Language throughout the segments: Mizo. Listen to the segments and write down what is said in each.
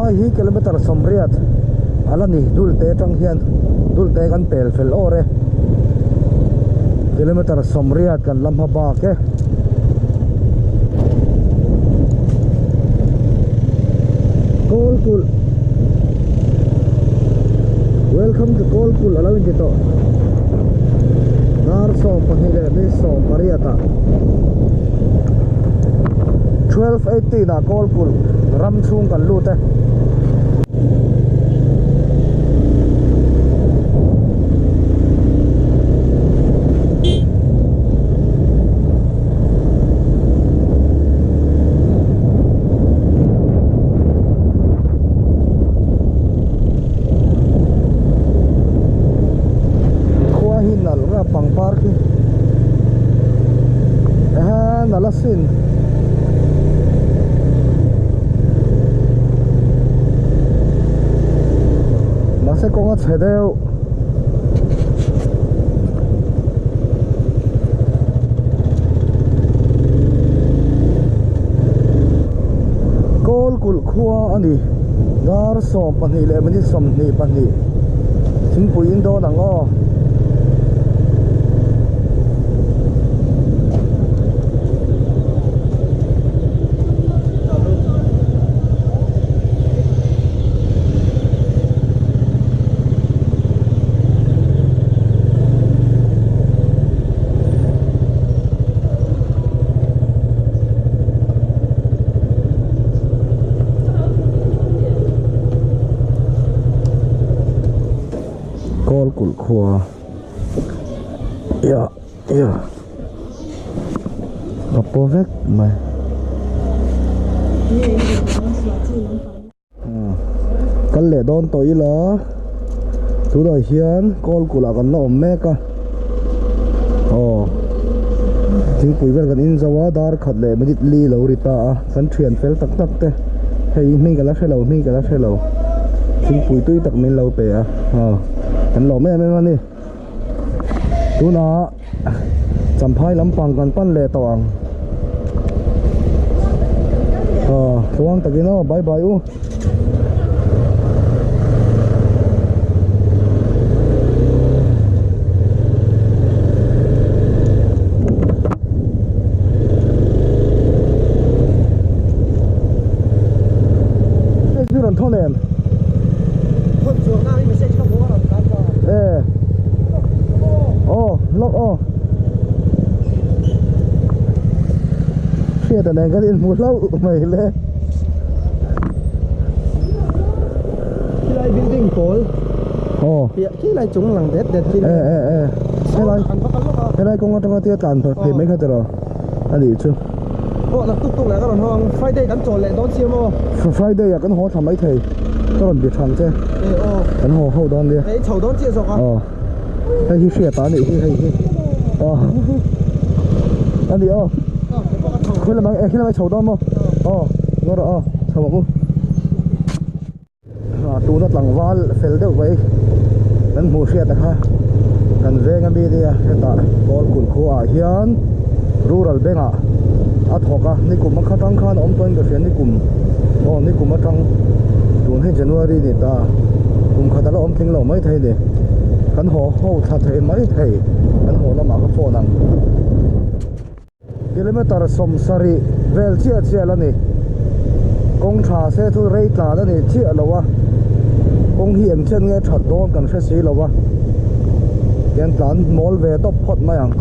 Champhai hi kilometer sawmriat a la ni Dulte atang hian Dulte kan pel fel awr e kilometer sawmriat kan la hma bak e. Kawlkulh Welcome to Kawlkulh a lo inti tawh dar 12 leh mi 18 ah 12:18 ah Kawlkulh ram chhung kan lut e. Khua hi nalh nga pangpar khi ehe nalh asin mahse kawng a chhe deuh. Kawlkulh khua a ni dar 12 leh minute 22 thingpui in dawn ang aw. Kawlkulh khua ia ia a paw vek mai. Kal leh dawn tawh ila tunah hian Kawlkulh ah kan la awm mek a aw thingpui vel kan in zo a dar khat leh minute li lo ri ta a kan thian fel tak tak te hei hming ka la hrelo hming ka la hrelo thingpui tui tak min lo pe a aw kan lawm em em a ni tunah Champhai lampang kan pan leh tawh ang aw tluang takin aw bye bye u. Rawn thawn em? Thawn chuang na hi message ka hmu a rawn tan ta. E. Aw, lawk aw. Hriata nen kan inhmu hlauh mai le. Khilai building pawl. Aw. Piah khilai chung lang det det khi. E e e. Helai helai kawng atanga tia tlan phei mai kha tiraw a nih chu. Aw nak tuk tuk leh ka rawn haw ang Friday kan chawl leh dawn sia maw. Friday ah kan haw thla mai thei ka rawn bi thang che. E aw. Kan haw ho dawn nia. Hei chho dawn chiah zawk a. Aw. Hei hi hriat a nih hi hei hi. Aw. A ni aw. Khi lamah khi lamah i chho dawn maw? Aw. Ngaw rawh aw chho ang u. Tuna tlangval fel deuh mai kan hmuh hriat a kha kan veng ami nia hetah Kawlkulh khua ah hian rural bank ah a thawk a nikum a kha tang khan a awm tawhin ka hria nikum aw nikum atang tun hi January ni ta kum khat a la awm tling lo mai thei ni kan haw ho thla thei mai thei kan haw lamah ka phone ang. Kilometer 70 vel chiah chiah la ni. Kawng tha se chu rei tlan a ni chiah lo a. Kawng hi eng chen nge that dawn kan hre si lo a. Tian tlan mawl ve tawp phawt mai ang.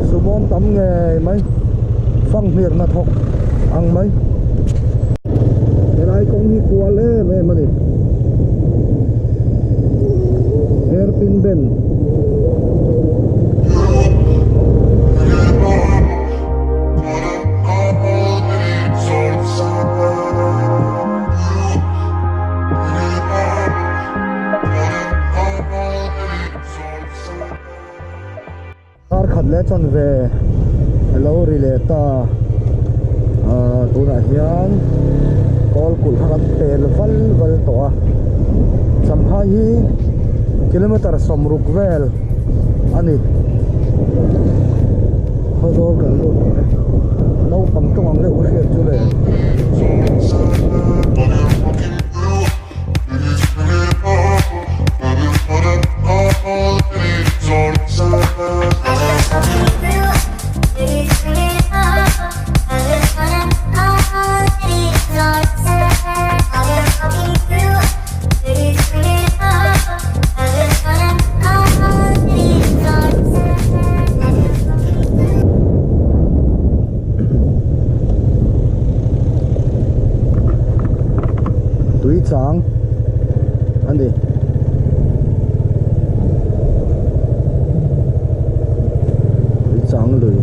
Sumawm tam ngei mai. Fanghmir hnathawk ang mai. Helai kawng hi kual em em a ni. Hairpin bend. Kar khat leh chuan ve a lo ri leh ta ahh tunah hian kawl kulh kha kan pel val val tawh a Champhai hi kilometer 60 vel a ni. Khawzawl kan lut tawh e. Naupang tawng ang deuh ka hriat chu le. Tui chang a ni. Tui chang lui.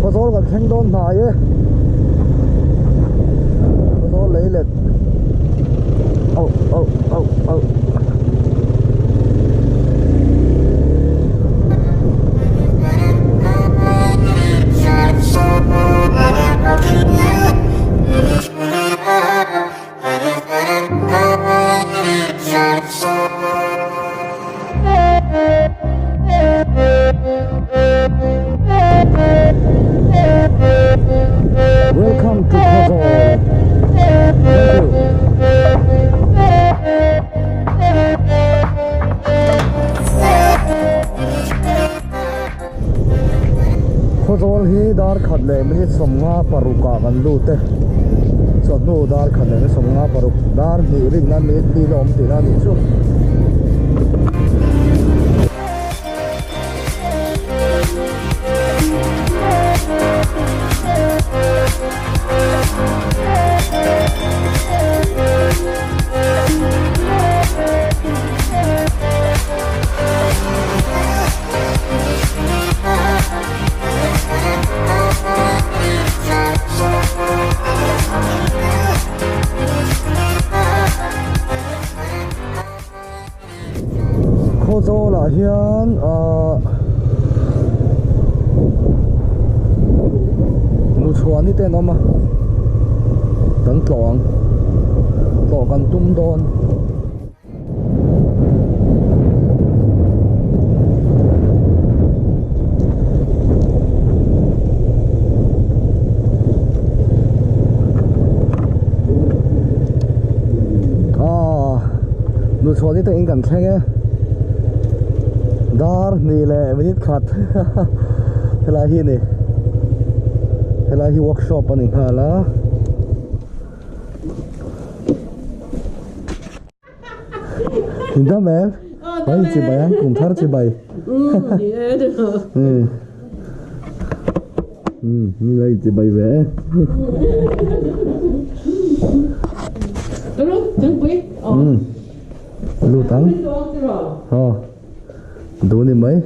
Khawzawl kan thleng dawn hnai e Khawzawl lei let auh auh auh auh. Welcome to Khawzawl. Thank you. Khawzawl hi dar khat leh minute 56 ah kan lut e. Chawhnu dar khat leh minute 56 dar hnih rinna minute li la awm tihna a nih chu. Khawzawlah hian ahh Nuchhuani te an awm a kan tlawh ang tlawh kan tum dawn. Nuchhuahni te in kan thleng e dar hnih leh minute khat helai hi a ni helai hi workshop a ni nghal a. Hindam em? Oi chibai ang kum thar chibai. Hmm. Hmm, lai chibai ve. Hmm. Lut ang. Ha. Du ni mai.